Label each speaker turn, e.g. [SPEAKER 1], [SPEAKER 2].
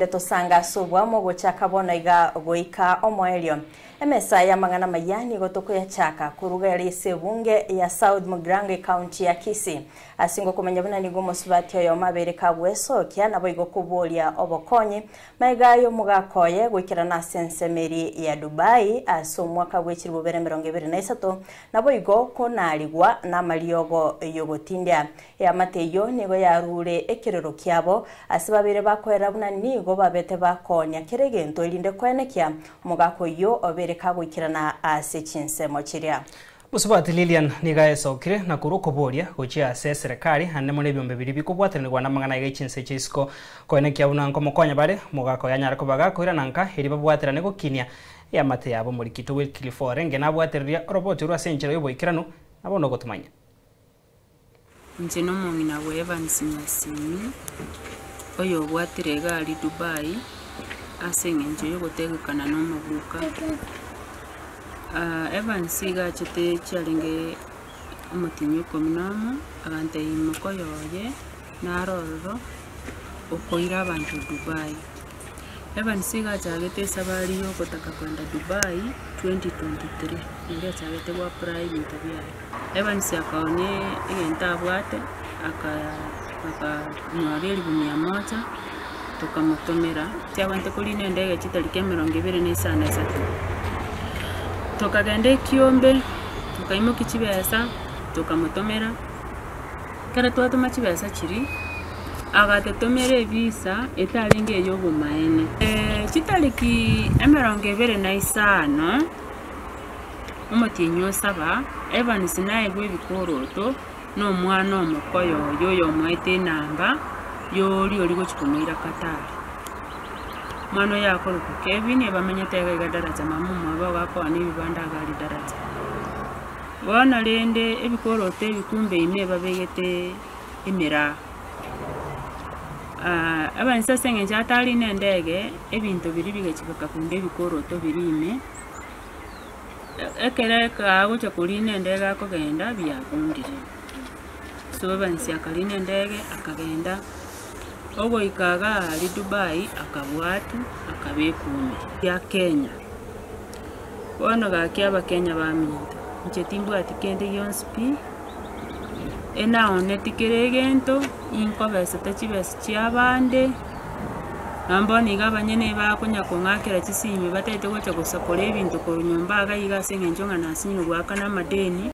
[SPEAKER 1] Tosanga ase obwamo gochaka bono iga goika omoerio. Emesa y'amang'ana amaya nigo tokoyachaka koruga ere ase ebunge ya South Mugirango ecounty ya Kisii. Ase ngokomanya buna nigo omosubati oyomo abeire kagwesokia naboigo koboria obokonyi Magega y'omogaka oye goikerana ase ensemo eria ya Dubai ase omwaka bwe chilifu bibere emerongo ebere na isato, naboigo konarigwa namariogo y'ogotindia. Eamate eyio nigo yarure ekerero kiabo ase babeire bakoerera buna nigo babete bakoonia kera egento erinde koenekia omogaka oyio obeire kagoikerana ase chinsemo chiria.
[SPEAKER 2] Mosubati Lilian nigo aesokire na korwa okoboria gochia ase eserekari ande mono ebiombe biria bikobwatanerigwa namang'ana aiga echinse chia isiko koenekia buna nkomokonya bare omogaka oyo anyare koba gakoirana nka erio babwaterane gokinia eamate yabo Omorikito Wycliffe orenge nabwatereria oroboti orwo ase enchera y'oboikeranu na bono ogotomanya.
[SPEAKER 3] Inche nomong'ina bwa Evans Nyasimi, oyobwatire egari Dubai ase eng'encho yogotegekana na omoguka. Evans iga achete chiarenge omotienyi okomi na omo, agantebia mokoyo oye naro ororo okoira abanto Dubai. Evans iga achagete esabari ya ogotaka kogenda Dubai 2023, naende achagete go apply ebinto biaye. Evans akaonia egento abwate, akanyora elifu mia moja, tokamotomera, chiabwate korina endege chitariki emerongo ebere na isano na isato. Tokagenda ekiombe, tokaimokia chibesa, tokamotomera, ekero twatoma chibesa chiria, agatotomera evisa etarenge eya obomaene. Chitariki emerongo ebere na isano. Omotienyi o saba, Evans naegwe ebikoroto na omwana omokoyo oye oyomoete enamba y'oria oria gochia komoira Qatar. Omwana oyo akorokwa Kevin ebamenyete iga iga Daraja mama omwabo iga akoana ebibanda iga aria Daraja. Bono rende ebikoroto ebi kumbe ime babegete emiraa. Evans ase eng'encho atari na endege, ebinto biria bigachia bikabunda ebikoroto biria ime. Ekero agocha korina endege akogenda biagundire. So Evans akarina endege akagenda, ogoika iga aria Dubai akabwatwa akabekwa ime ya Kenya. Bono gaki abakenya baminto, inche timbwati kende gionsi pi, enaoneti kera egento, inkobesete chibesa chia abande. Nabo bono iga abanyene bakonya kong'akera chisimi batagete gocha gosakora ebinto korwa nyomba iga iga ase eng'encho ng'a nasinyire goakana amadeni.